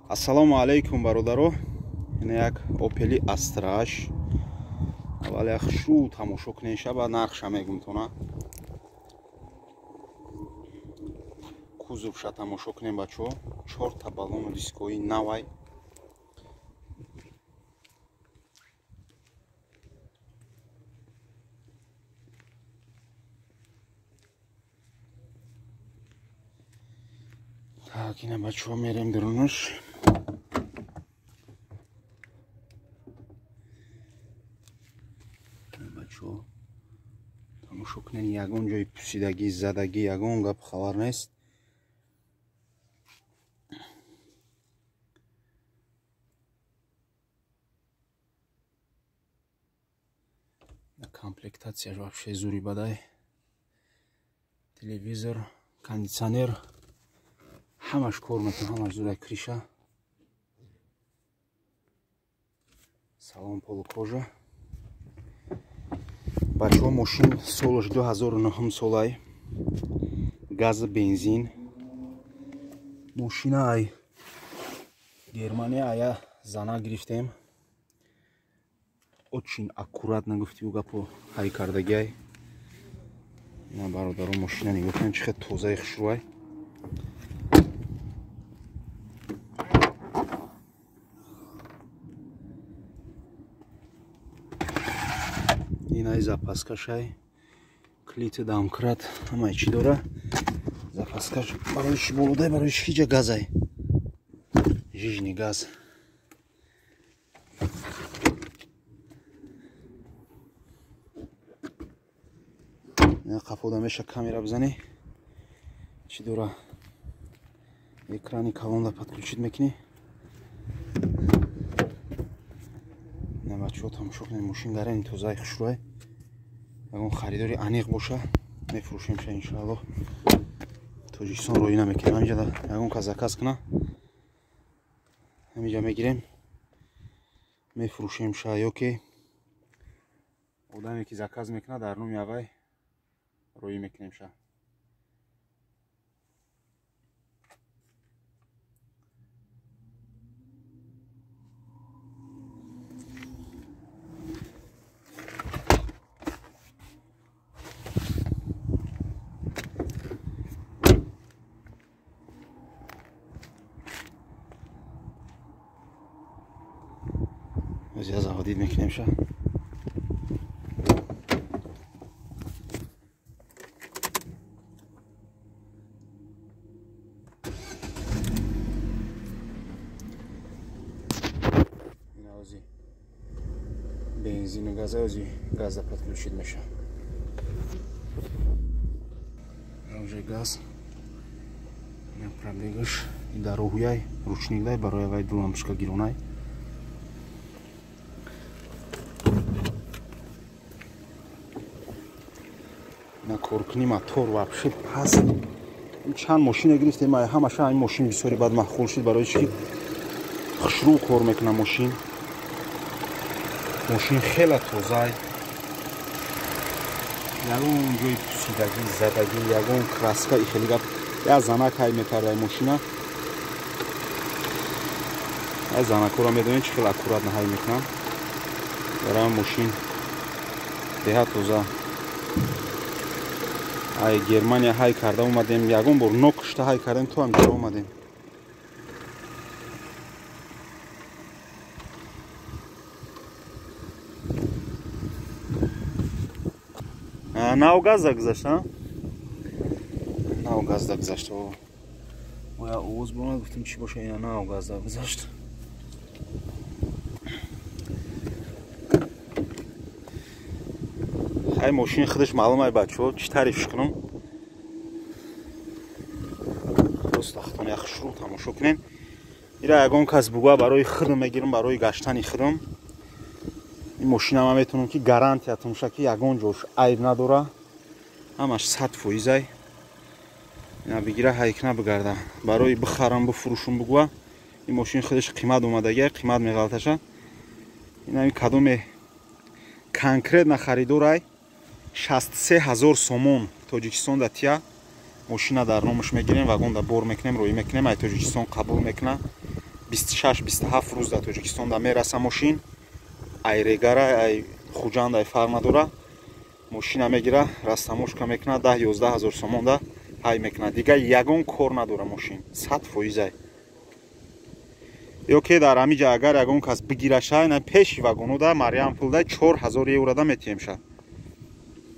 Ассалому алайкум бародаро. Ина як Opel Astra H. Аввал як хушрӯ тамошо кунед, шаба нархша мегумтона. Кузовша тамошо кунем бачо. 4 та баллону дискои навай. Так, ина бачо мерем дурунуш. Бачо тамошо кунед, ягон ҷои пусидагӣ, задагӣ, ягон гап хабар нест. Комплектацияш вообще зури бадай. Телевизор, кондитсионер, ҳамаш кор мекунад, ҳамаш зурай криша. Салон полукожа. Бачаҳо, мошин солаш 2009 солай. Газ, бензин. Мошина ай Германия ая зана гирифтем. Очень аккуратно гуфтию гапо ҳай кардагиай. Ина бародаро, мошина нигоҳ кунед, чӣ хел тозаи хушрӯай. Инай запаскашай, клити домкрат, ҳамаи чӣ дора. Запаскаш барои чӣ болодай, барои чӣ ҳиҷа газай. Жижни газ. Ина қафода меша камера бизанӣ. Чӣ дора? Экрани калонда подключить мекунӣ. Ина бачаҳо тамошо кунед, мошин гарани тозаи хушрӯай. Ягон харидори аниқ боша, мефурӯшемша иншоаллоҳ. Тоҷикистон роӣ намекунем. Ҳаминҷа ягон кас заказ куна, ҳаминҷа мегирем, мефурӯшемша, ё ки одаме ки заказ мекунад, дар номи авай роӣ мекунемша. Я заводить мекунемша. Ина ози бензину газа, ози газа подключить меша. Уже газ. Ина пробегаш и дорогуяй, ручник дай, барои вай ду лампочка гиронай. Коркунӣ мотор вообще паст. Чанд мошина гирифтем, ҳамаша ин мошин бисёри бад маъқул шуд, барои чӣ ки хушрӯ кор мекунад мошин. Мошин хеле тозай. Ягон ҷои пусидагӣ, задагӣ, ягон краска и хеле гап. Я занак ҳай мекардай мошина. Я занакҳоро медонед чӣ хеле аккуратно ҳай мекунанд. Барои мошин беҳад тоза. Ай Германия ҳай карда омадем, ягон бор нокушта ҳай кардем, то ҳамҷо омадем. Нав газда гузашт, а? Нав газда гузашт. Оя овоз бомад, гуфтем чӣ боша, ина нав газда гузашт. Ҳай мошини худаш маълум ай бачаҳо, чӣ тарифш кунам? Просто хатон як хушрӯ тамошо кунем. Ира ягон кас бугӯя барои худам мегирам, барои гаштани худам. Ин мошина ман метавонам ки гарантия тумша ки ягон ҷош айб надора. Ҳамаш 100% ай. Ина бигира ҳайкна бигарда. Барои бихарам, бифурӯшум бугӯя. Ин мошин худаш қимат омадагиай, қимат меғалташа. Ина кадоме конкретно харидорай 63 000 сомон Тоҷикистон да тия мошина дар номаш мегирем, вагонда бор мекунем, роӣ мекунем, ай Тоҷикистон қабул мекуна. 26-27 рӯз дар Тоҷикистон да мераса мошин. Ай Регара, ай Хуҷанд, ай фарқ надора. Мошина мегира, растаможка мекунад, 10-11 ҳазор сомон да ҳай мекунад. Дигар ягон кор надора мошин, 100%-ай. Ё ки дар ҳамиҷа агар ягон кас бигираша, ина пеши вагонода Мариам пулда 4000 евро да метиҳемша.